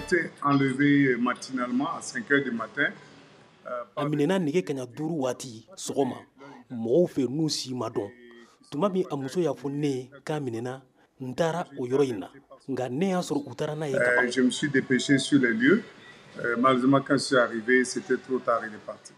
été enlevé matinalement à 5 heures du matin. A minɛna nɛgɛ kaɲa 5 waati sɔgɔma mɔgɔw fɛ n'u si ma dɔn. Tuma min a muso y'a fɔ ne ye k'a minɛna, n taara o yɔrɔ in na, nka ne y'a sɔrɔ u taara n'a ye ka ban. Je me suis dépêché sur les lieux. Malheureusement, quand je suis arrivé, c'était trop tard, il est parti.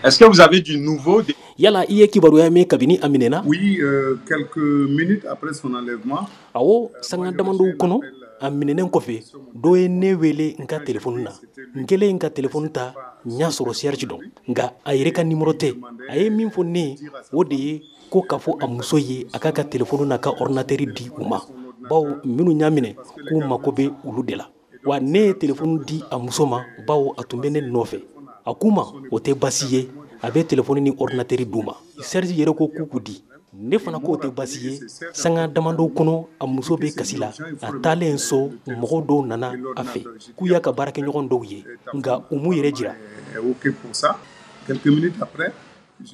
Est-ce que vous avez du nouveau? Yala i ye kibaruya mɛn kabini a minɛna? Oui, quelques minutes après son enlèvement. Awɔ, sanga damadɔw kɔnɔ a minɛnen kɔfɛ, dɔ ye ne wele n ka telefɔni na. N kɛlen ka telefɔni ta, n y'a sɔrɔ Serge don, nka a yɛrɛ ka nimɔrɔ tɛ. A ye min fɔ ne ye, o de ye ko k'a fɔ a muso ye a k'a ka telefɔni n'a ka ordinateur di u ma, bawo minnu y'a minɛ k'u mako bɛ olu de la. Wa ne ye telefɔni di a muso ma, bawo a tun bɛ ne nɔfɛ. A k'u ma o tɛ baasi ye, a bɛ telefɔni ni ordinateur d'u ma. Serge yɛrɛ ko k'u k'u di. Ne fana k'o tɛ baasi ye. Sanga damadɔw kɔnɔ a muso bɛ kasi la. A taalen so, mɔgɔw dɔw nana a fɛ k'u y'a ka baarakɛɲɔgɔn dɔw ye, nka u m'u yɛrɛ jira.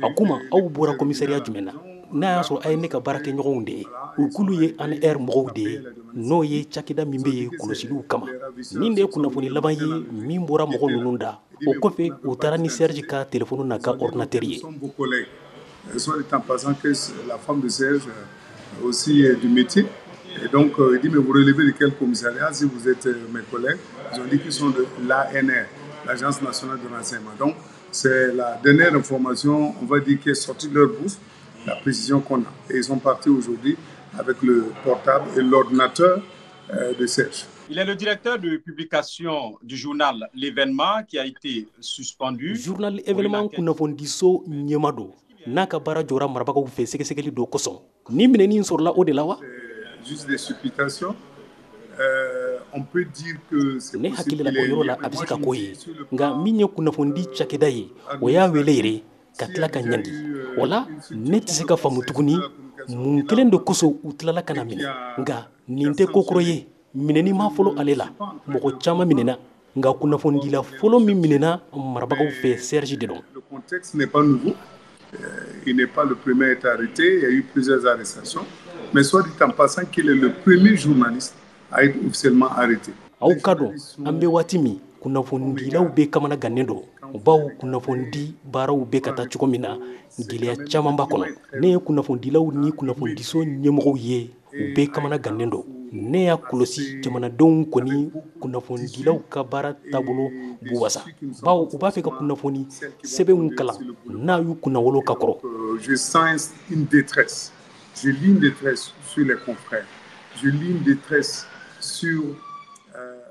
A k'u ma aw bɔra commissariat jumɛn na? N'a y'a sɔrɔ a ye ne ka baarakɛɲɔgɔnw de ye, u k'olu ye ANR mɔgɔw de ye, n'o ye cakɛda min bɛ yen kɔlɔsiliw kama. Nin de ye kunnafoni laban ye min bɔra mɔgɔ ninnu da. O kɔfɛ u taara ni Serge ka telefɔni n'a ka ordinateur ye. Soit dit en passant que la femme de Serge aussi est du métier. Et donc, il dit, mais vous relevez de quel commissariat si vous êtes mes collègues? Ils ont dit qu'ils sont de l'ANR, l'Agence nationale de renseignement. Donc, c'est la dernière information, on va dire, qui est sortie de leur bouche, la précision qu'on a. Et ils sont partis aujourd'hui avec le portable et l'ordinateur de Serge. Il est le directeur de publication du journal L'Événement qui a été suspendu. Journal Événement kunnafonidiso ɲɛma don, n'a ka baara jɔra marabagaw fɛ sɛgɛsɛgɛli dɔ kosɔn. Ni minɛni sɔrɔla o de la wa? Juste des supputations. On peut dire que c'est Ne hakili la, o yɔrɔ la a bɛ se ka k'o ye, nka min ye kunnafonidi cakɛda ye, o y'a wele yɛrɛ ka tila ka ɲangi. O la ne tɛ se ka faamu tuguni mun kelen de kosɔn u tilala ka na minɛ. Nka nin tɛ ko kɔrɔ ye, minɛni ma fɔlɔ ale la. Mɔgɔ caman minɛna, nka kunnafonidila fɔlɔ min minɛna marabagaw fɛ, Serge de don. Le contexte n'est pas nouveau. Il n'est pas le premier à être arrêté, il y a eu plusieurs arrestations. Mais soit dit en passant qu'il est le premier journaliste à être officiellement arrêté. Aw ka dɔn an bɛ waati min, kunnafonidilaw bɛ kamana gannen don, bawo kunnafonidi baaraw bɛ ka taa cogo min na, gɛlɛya caman b'a kɔnɔ. Ne ye kunnafonidilaw ni kunnafonidiso ɲɛmɔgɔw ye, u bɛɛ kamana gannen don. Ne y'a kɔlɔsi, jamanadenw kɔni, kunnafonidilaw ka baara taabolo b'u wasa, bawo u b'a fɛ ka kunnafoni sɛbɛnw kalan n'a y'u kunnawolo ka kɔrɔ. Je sens une détresse. Je lis une détresse sur les confrères. Je lis une détresse sur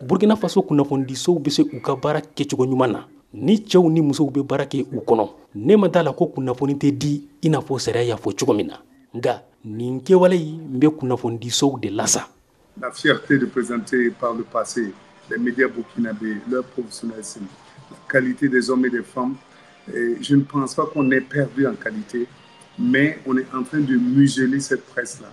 Burkina Faso kunnafonidisow bɛ se u ka baara kɛcogo ɲuman na ni cɛw ni musow bɛ baara kɛ u kɔnɔ. Ne ma d'a la ko kunnafoni tɛ di i n'a fɔ sariya y'a fɔ cogo min na, nka nin kɛwale in bɛ kunnafonidisow de lasa. La fierté de présenter par le passé les médias burkinabés, leur professionnalisme, la qualité des hommes et des femmes. Et je ne pense pas qu'on ait perdu en qualité, mais on est en train de museler cette presse-là.